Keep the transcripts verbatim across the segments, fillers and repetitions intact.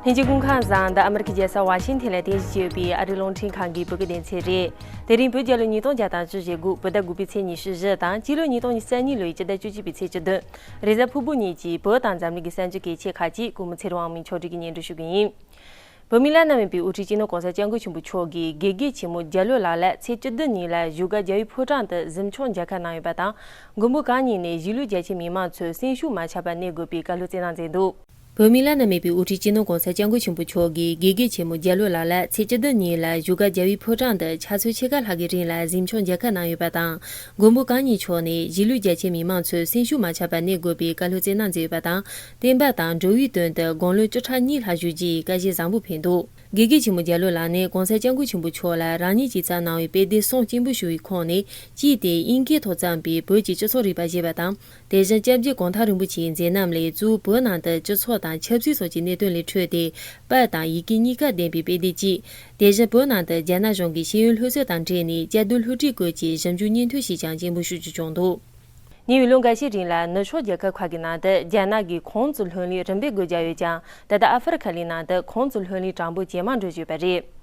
ལྷན་རྒྱས་སྐུ་ཁམས་བཟང་། འདི་ཨ་མི་རི་ཀའི་རྒྱལ་ས་ཝ་ཤིང་ཐན་ལ་རྟེན་གཞི་བྱས་ཡོད་པའི་ཨ་རིའི་རླུང་འཕྲིན་ཁང་གི་བོད་སྐད་སྡེ་ཚན་རེད། དེ་རིང་བོད་རྒྱལ་ལོ་ཉིས་སྟོང་བརྒྱ་དང་བཅུ་ཞེ་དགུ། བོད་ཟླ་དགུ་པའི་ཚེས་ཉི་ཤུ་བཞི་དང་སྤྱི་ལོ་ཉིས་སྟོང་ཉི་ཤུ་རྩ་གཉིས་ལོའི་སྤྱི་ཟླ་བཅུ་གཅིག་པའི་ཚེས་བཅུ་བདུན། རེས་གཟའ་ཕུར་བུ་ཉིན་གྱི་བོད་དང་འཛམ་གླིང་གི་གསར་འགྱུར་གལ་ཆེ་ཁག་ཅིག་སྐུ་ངོ་ཚེ་རིང་དབང་མོས་ཕྱོགས་སྒྲིག་གིས་སྙན་སྒྲོན་ཞུ་གི་ཡིན། བོད་མིའི་བླ་ན་མེད་པའི་དབུ་ཁྲིད་སྤྱི་ནོར་གོང་ས་སྐྱབས་མགོན་ཆེན་པོ་མཆོག་གིས་དགེ་རྒན་ཆེན་མོ་རྒྱ་ལོ་ལགས་ལ་ཚེས་བཅུ་བདུན་ཉིན་ལ་བཞུགས་སྒར་རྒྱལ་བའི་ཕོ་བྲང་དུ་གཟིམ་ཆུང་མཇལ་ཁ་གནང་ཡོད་པ་དང་། མགོན་པོ་གང་ཉིད་ནས་གཞིས་ལུས་རྒྱ་ཆེའི་མི་མང་ཚོས་སེམས་ཤུགས་མ་ཆག་པར་གནས་དགོས་པའི་བཀའ་སློབ་སྩལ་གནང་མཛད་འདུག་བོད་མིའི་བླ་ན་མེད་པའི་དབུ་ཁྲིད་སྤྱི་ནོར་གོང་ས་སྐྱབས་མགོན་ཆེན་པོ་མཆོག་གིས་དགེ་རྒན་ཆེན་མོ་རྒྱ་ལོ་ལགས་ལ་ཚེས་བཅུ་བདུན་ཉིན་ལ་བཞུགས་སྒར་རྒྱལ་བའི་ཕོ་བྲང་དུ་ཆུ་ཚོད་ཕྱེད་ཀ་ལྷག་གི་རིང་ལ་གཟིམ་ཆུང་མཇལ་ཁ་གནང་ཡོད་པ་དང་། མགོན་པོ་གང་ཉིད་མཆོག་ནས་གཞིས་ལུས་རྒྱ་ཆེའི་མི་མང་ཚོས་སེམས་ཤུགས་མ་ཆག་པར་གནས་དགོས་པའི་བཀའ་སློབ་སྩལ་གནང་མཛད་ཡོད་པ་དང་། བསྟན་པ་དང་འགྲོ་བའི་དོན་དུ་དགུང་ལོ་བཅུ་ཕྲག་གཉིས་ལྷག་བཞུགས་རྒྱུའི་བཀའ་བཞེས་བཟང་པོ་ཕེབས་འདུག་དགེ་རྒན་ཆེན་མོ་རྒྱ་ལོ་ལགས་ནས་གོང་ས་སྐྱབས་མགོན་ཆེན་པོ་མཆོག་ལ་རང་ཉིད་ཀྱིས་བརྩམས་གནང་བའི་དཔེ་དེབ་གསུམ་སྐྱེས་འབུལ་ཞུ་བའི་ཁོངས་ནས། གཅིག་དེ་དབྱིན་སྐད་ཐོག་བརྩམས་པའི་བོད་ཀྱི་སྤྱི་ཚོགས་རིག་པ་ཞེས་པ་དང་། དེ་བཞིན་སྐྱབས་རྗེ་གོང་ཐང་རིན་པོ་ཆེའི་མཛད་རྣམ་ལས་གཙོ་བོ་བོད་ནང་དུ་སྤྱི་ཚོགས་དང་ཆབ་སྲིད་སོགས་ཀྱི་གནད་དོན་ལས་འཕྲོས་ཏེ། པར་དང་ཡི་གེ་གཉིས་ཀ་ལྡན་པའི་དཔེ་དེབ་ཅིག་དེ་བཞིན་བོད་ནང་དུ་རྒྱ་ནག་གཞུང་གིས་ཤེས་ཡོན་སློབ་གསོ་དང་འབྲེལ་ནས་བཅའ་སྡོད་སློབ་ཁྲིད་སྐོར་གྱི་ཞིབ་འཇུག་སྙན་ཐོ་ཞིག་ཀྱང་སྐྱེས་འབུལ་ཞུ་རྒྱུ་བྱུང་འདུག་ཉེ་བའི་ལོ་འགའ་ཤས་རིང་ལ་ནུབ་ཕྱོགས་རྒྱལ་ཁབ་ཁག་གི་ནང་དུ་རྒྱ་ནག་གི་ཁུང་ཙི་ལྷོད་ལྷིང་རིམ་པས་སྒོ་བརྒྱབ་ཡོད་ཀྱང་། ད་ལྟ་ཨ་ཧྥེ་རི་ཁ་ལའི་ནང་དུ་ཁུང་ཙི་ལྷོད་ལྷིང་གྲངས་འབོར་ཇེ་མང་འགྲོ་བཞིན་ཡོད་པ་རེད།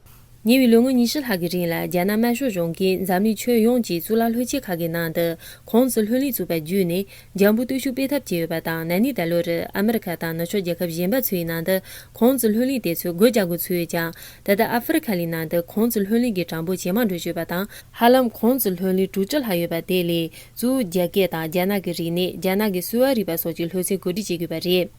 ཉེ་བའི་ལོ་ངོ་ཉི་ཤུ་ལྷག་གི་རིང་ལ་རྒྱ་ནག་དམར་ཤོག་གཞུང་གིས་འཛམ་གླིང་ཁྱོན་ཡོངས་ཀྱི་གཙུག་ལག་སློབ་ཆེན་ཁག་གི་ནང་དུ་ཁུང་ཙི་ལྷོད་ལྷིང་བཙུགས་པ་བརྒྱུད་ནས་འཇམ་པོ་སྟོབས་ཤུགས་སྤེལ་ཐབས་བྱས་ཡོད་པ་དང་། ན་ནིང་ད་ལོར་ཨ་མི་རི་ཁ་དང་ནུབ་ཕྱོགས་རྒྱལ་ཁབ་གཞན་པ་ཚོའི་ནང་དུ་ཁུང་ཙི་ལྷོད་ལྷིང་དེ་ཚོ་སྒོ་རྒྱག་དགོས་ཚུལ་ཡོད་ཀྱང་། ད་ལྟ་ཨ་ཧྥེ་རི་ཁ་ལའི་ནང་དུ་ཁུང་ཙི་ལྷོད་ལྷིང་གི་གྲངས་འབོར་ཇེ་མང་འགྲོ་བཞིན་ཡོད་པ་དང་། ཧ་ལམ་ཁུང་ཙི་ལྷོད་ལྷིང་དྲུག་ཅུ་ལྷག་ཡོད་པ་དེ་ལས་གཙོ་བོ་རྒྱ་སྐད་དང་རྒྱ་ནག་གི་རིག་གནས། རྒྱ་ནག་གི་གསོ་བ་རིག་པ་སོགས་ཀྱི་སློབ་ཚན་གོ་སྒྲིག་བྱེད་དགོས་པ་རེད།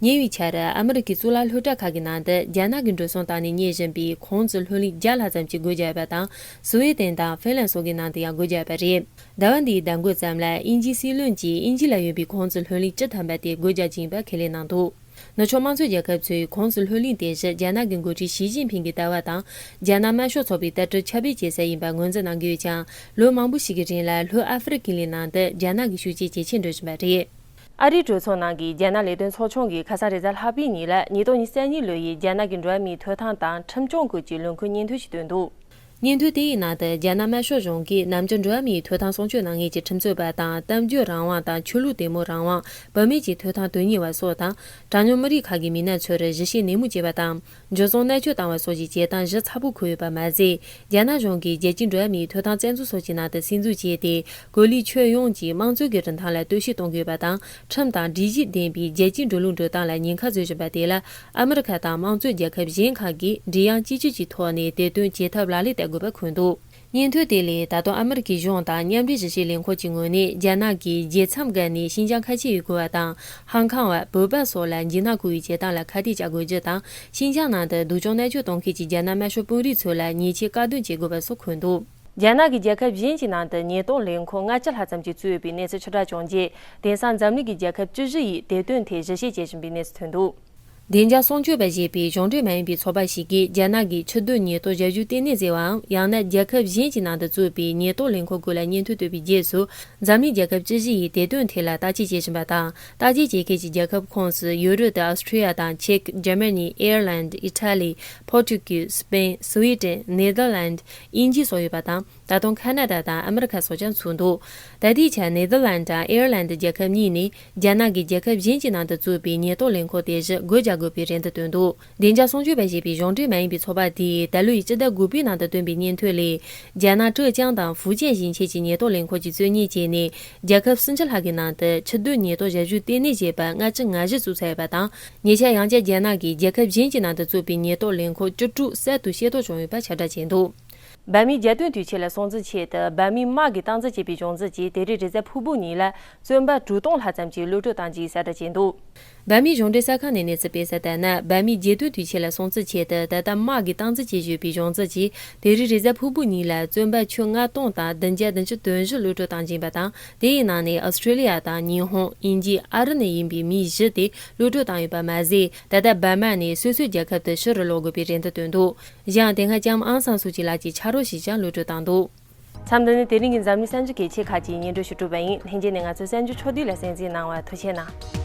ཉེ་བའི་ཆར་ཨ་མི་རི་ཀའི་གཙུག་ལག་སློབ་གྲྭ་ཁག་གི་ནང་དུ་རྒྱ་ནག་གི་འགྲོ་སོང་བཏང་ནས་གཉེར་བཞིན་པའི་ཁུང་ཙི་ལྷོད་ལྷིང་བརྒྱ་ལྷག་ཙམ་ཞིག་སྒོ་བརྒྱབ་ཡོད་པ་དང་། སུ་ཝེ་ཏེན་དང་ཧྥིན་ལན་སོགས་ཀྱི་ནང་དུ་ཡང་སྒོ་བརྒྱབ་ཡོད་པ་རེད། ཟླ་བ་འདིའི་ཟླ་འགོ་ཙམ་ལ་དབྱིན་ཇིའི་སྲིད་བློན་གྱིས་དབྱིན་ཇི་ལ་ཡོད་པའི་ཁུང་ཙི་ལྷོད་ལྷིང་བཅུ་ཐམ་པ་དེ་སྒོ་རྒྱག་རྒྱུ་ཡིན་པ་ཁས་ལེན་གནང་འདུག་ནུབ་ཕྱོགས་དམངས་གཙོ་རྒྱལ་ཁབ་ཚོས་ཁུང་ཙི་ལྷོད་ལྷིང་དེ་བཞིན་རྒྱ་ནག་གི་འགོ་ཁྲིད་ཞི་ཅིན་ཕིང་གི་ལྟ་བ་དང་། རྒྱ་ནག་དམར་ཤོག་ཚོགས་པའི་ལྟ་གྲུབ་ཁྱབ་སྤེལ་བྱེད་ས་ཡིན་པ་ངོས་འཛིན་གནང་གི་ཡོད་ཀྱང་། ལོ་མང་པོ་ཞིག་གི་རིང་ལ་ལྷོ་ཨ་ཧྥེ་རི་ཁའི་ནང་དུ་རྒྱ་ནག་གི་ཤུགས་རྐྱེན་ཇེ་ཆེར་འགྲོ་བཞིན་པ་རེད། ཨ་རིའི་གྲོས་ཚོགས་ནང་གི་རྒྱ་ནག་ལས་དོན་ཚོགས་ཆུང་གིས་ཁ་སང་རེས་གཟའ་ལྷག་པའི་ཉིན་ལ་ཉིས་སྟོང་ཉི་ཤུ་རྩ་གཉིས་ལོ་ཡི་རྒྱ་ནག་གི་འགྲོ་བ་མིའི་ཐོབ་ཐང་དང་ཁྲིམས་སྐྱོང་སྐོར་གྱི་ལས་འཁོར་སྙན་ཐོ་ཞིག་བཏོན་འདུག་སྙན་ཐོ་དེའི་ནང་དུ་རྒྱ་ནག་དམར་ཤོག་གཞུང་གིས་ནམ་རྒྱུན་འགྲོ་བ་མིའི་ཐོབ་ཐང་སྲུང་སྐྱོབ་གནང་མཁན་གྱི་ཁྲིམས་རྩོད་པ་དང་། གཏམ་བརྗོད་རང་དབང་དང་ཆོས་ལུགས་དད་མོས་རང་དབང་། བུད་མེད་ཀྱི་ཐོབ་ཐང་དོན་གཉེར་བ་སོགས་དང་། གྲངས་ཉུང་མི་རིགས་ཁག་གི་མི་སྣ་ཚོར་ཞི་བཤེར་ནན་མོ་བྱས་པ་དང་། འཇུ་བཟུང་མནར་གཅོད་བཏང་བ་སོགས་ཀྱི་བྱེད་སྟངས་བཞི་ཚ་པོ་འཁོད་ཡོད་པ་མ་ཟད། རྒྱ་ནག་གཞུང་གིས་རྒྱལ་སྤྱིའི་འགྲོ་བ་མིའི་ཐོབ་ཐང་བཙན་འཛུལ་སོགས་ཀྱི་ནང་དུ་སིམ་འཛུལ་བྱས་ཏེ། གོ་ལའི་ཁྱོན་ཡོངས་ཀྱི་དམངས་གཙོའི་རིན་ཐང་ལ་གཏོར་བཤིག་གཏོང་དགོས་པ་དང་། ཁྲིམས་དང་སྒྲིག་གཞི་ལྡན་པའི་རྒྱལ་སྤྱིའི་འགྲོ་ལུགས་འགྲོ་སྟངས་ལ་ཉེན་ཁ་བཟོ་བཞིན་པ་དེ་ལ། ཨ་མི་རི་ཁ་དང་དམངས་གཙོའི་རྒྱལ་ཁབ་གཞན་ཁག་གིས་མགྲིན་དབྱངས་གཅིག་གྱུར་གྱི་ཐོག་ནས་དེ་དོན་བྱེད་ཐབས་ལག་ལེན་བསྟར་དགོས་པ་འཁོད་འདུག་སྙན་ཐོ་དེ་ལས་ད་དུང་ཨ་མི་རི་ཀའི་གཞུང་དང་མཉམ་འབྲེལ་ཞི་བཤེར་ལས་ཁུངས་ཀྱི་ངོས་ནས། རྒྱ་ནག་གིས་རྒྱལ་མཚམས་བརྒལ་ནས་ཤིན་ཅང་ཁ་ཆེ་ཡུལ་སྐོར་བ་དང་། ཧང་ཁང་བ། བོད་པ་སོགས་ལ་འཇིགས་སྣང་བསྐུལ་བའི་བྱེད་སྟངས་ལ་ཁ་གཏད་བཅག་དགོས་རྒྱུ་དང་། ཤིན་ཅང་ནང་དུ་སྡུག་སྦྱོང་མནར་གཅོད་གཏོང་མཁན་གྱི་རྒྱ་ནག་དམར་ཤོག་དཔོན་རིགས་ཚོ་ལ་ཉེས་ཆད་བཀག་སྡོམ་བྱེད་དགོས་པ་སོགས་འཁོད་འདུག་རྒྱ་ནག་གིས་རྒྱལ་ཁབ་གཞན་གྱི་ནང་དུ་ཉེན་རྟོག་ལས་ཁུངས་ལྔ་བཅུ་ལྷག་ཙམ་ཞིག་བཙུགས་ཡོད་པའི་གནས་ཚུལ་ཕྱིར་བསྒྲགས་བྱུང་རྗེས། དེང་སང་འཛམ་གླིང་གི་རྒྱལ་ཁབ་བཅུ་བཞི་ཡིས་དེ་དོན་ཐད་ཞིབ་བཤེར་བྱེད་བཞིན་པའི་གནས་ཚུལ་ཐོན་འདུག་བདེ་འཇགས་སྲུང་སྐྱོབ་པ་ཞེས་པའི་གཞུང་འབྲེལ་མ་ཡིན་པའི་ཚོགས་པ་ཞིག་གིས། རྒྱ་ནག་གི་ཆུ་སྡོད་ཉེན་རྟོག་ཞབས་ཞུ་ལྟེ་གནས་ཟེར་བའམ། ཡང་ན་རྒྱལ་ཁབ་གཞན་གྱི་ནང་དུ་བཙུགས་པའི་ཉེན་རྟོག་ལས་ཁུངས་སྐོར་ལ་སྙན་ཐོ་བཏོན་པའི་རྗེས་སུ། འཛམ་གླིང་རྒྱལ་ཁབ་བཅུ་བཞི་ཡིས་དེ་དོན་ཐད་ལ་བརྟག་དཔྱད་བྱེད་བཞིན་པ་དང་། བརྟག་དཔྱད་བྱེད་མཁན་གྱི་རྒྱལ་ཁབ་ཁོངས་སུ་ཡུ་རོབ་དང་ཨོ་སི་ཁྲི་ཡ་དང་། ཅེཀ། འཇར་མ་ནི། ཨེར་ལན། ཨི་ཊ་ལི། པོར་ཊུ་གུ། སི་པེན། སི་ཝི་ཏན། ནེ་དར་ལན། དབྱིན་ཇི་སོགས་ཡོད་པ་དང་། ད་དུང་ཁ་ན་ཌ་དང་ཨ་མི་རི་ཁ་སོགས་ཀྱང་ཚུད་འདུག་ད་ལྟའི་ཆར་ནེ་དར་ལན་དང་ཨེར་ལན་རྒྱལ་ཁབ་གཉིས་ནས། རྒྱ་ནག་གིས་རྒྱལ་ཁབ་གཞན་གྱི་ནང་དུ་བཙུགས་པའི་ཉེན་རྟོག་ལས་ཁུངས་དེ་བཞི་སྒོ་རྒྱག་དགོས་པའི་རེ་འདུན་བཏོན་འདུག་བདེ་འཇགས་སྲུང་སྐྱོབ་པ་ཞེས་པའི་གཞུང་འབྲེལ་མ་ཡིན་པའི་ཚོགས་པ་དེས་ད་ལོའི་སྤྱི་ཟླ་དགུ་པའི་ནང་དུ་བཏོན་པའི་སྙན་ཐོ་ལས། རྒྱ་ནག་ཀྲེ་ཅང་དང་ཧྥུ་ཅན་ཞིང་ཆེན་གྱི་ཉེན་རྟོག་ལས་ཁུངས་ཀྱིས་རྩོད་གཉེར་བྱས་ནས། རྒྱལ་ཁབ་སུམ་ཅུ་ལྷག་གི་ནང་དུ་ཆུ་སྡོད་ཉེན་རྟོག་ཞབས་ཞུ་ལྟེ་གནས་ཞེས་པ་ལྔ་བཅུ་ང་བཞི་བཙུགས་ཚར་ཡོད་པ་དང་། ཉེ་ཆར་ཡང་བསྐྱར་རྒྱ་ནག་གིས་རྒྱལ་ཁབ་གཞན་གྱི་ནང་དུ་བཙུགས་པའི་ཉེན་རྟོག་ལས་ཁུངས་བཅུ་དྲུག་གསར་དུ་ཤེས་རྟོགས་བྱུང་ཡོད་པ་ཁྱབ་བསྒྲགས་བྱས་འདུག་བོད་མིའི་རྒྱལ་དོན་དུས་ཆེན་ལ་སྲུང་བརྩི་ཆེད་དུ། བོད་མིའི་དམག་གིས་སྟངས་འཛིན་བྱས་པའི་གཞུང་འཛིན་གྱིས་དེ་རིང་རེས་གཟའ་ཕུར་བུ་ཉིན་ལ་བཙོན་པ་དྲུག་སྟོང་ལྷག་ཙམ་ཞིག་གློད་གྲོལ་བཏང་རྒྱུའི་གསལ་བསྒྲགས་བྱས་འདུག་བོད་མིའི་གཞུང་འབྲེལ་གསར་ཁང་ནས་གནས་ཚུལ་སྤེལ་གསལ་ལྟར་ན། བོད་མིའི་རྒྱལ་དོན་དུས་ཆེན་ལ་སྲུང་བརྩི་ཆེད་དུ། ད་ལྟ་དམག་གིས་སྟངས་འཛིན་བྱེད་བཞིན་པའི་གཞུང་འཛིན་གྱིས་དེ་རིང་རེས་གཟའ་ཕུར་བུ་ཉིན་ལ་བཙོན་པ་ཁྱོན་ལྔ་སྟོང་དང་བདུན་བརྒྱ་བདུན་ཅུ་དོན་བཞི་གློད་གྲོལ་བཏང་རྒྱུ་ཡིན་པ་དང་། དེའི་ནང་ནས་ཨོ་སི་ཁྲི་ལི་ཡ་དང་ཉི་ཧོང་། དབྱིན་ཇི། ཨ་རི་ནས་ཡིན་པའི་མི་བཞི་དེ་གློད་གྲོལ་བཏང་ཡོད་པ་མ་ཟད། ད་ལྟ་བར་མ་ནས་སོ་སོའི་རྒྱལ་ཁབ་ཏུ་ཕྱིར་ལོག་དགོས་པའི་རེ་འདུན་བཏོན་འདུག་གཞན་ཡང་དེ་སྔ་ལྕམ་ཨང་སང་སུ་ཅི་ལགས་ཀྱི་ཕྱག་རོགས་ཤིག་ཀྱང་གློད་གྲོལ་བཏང་འདུག་མཚམས་འདི་ནས་དེ་རིང་གི་འཛམ་གླིང་གསར་འགྱུར་གལ་ཆེ་ཁག་ཅིག་སྙན་སྒྲོན་ཞུ་གྲུབ་པ་ཡིན། ལྷན་རྒྱས་ནས་ང་ཚོའི་གསར་འགྱུར་ཕྱོགས་བསྡུས་ལ་གསན་གཟིགས་གནང་བར་ཐུགས་རྗེ་གནང་།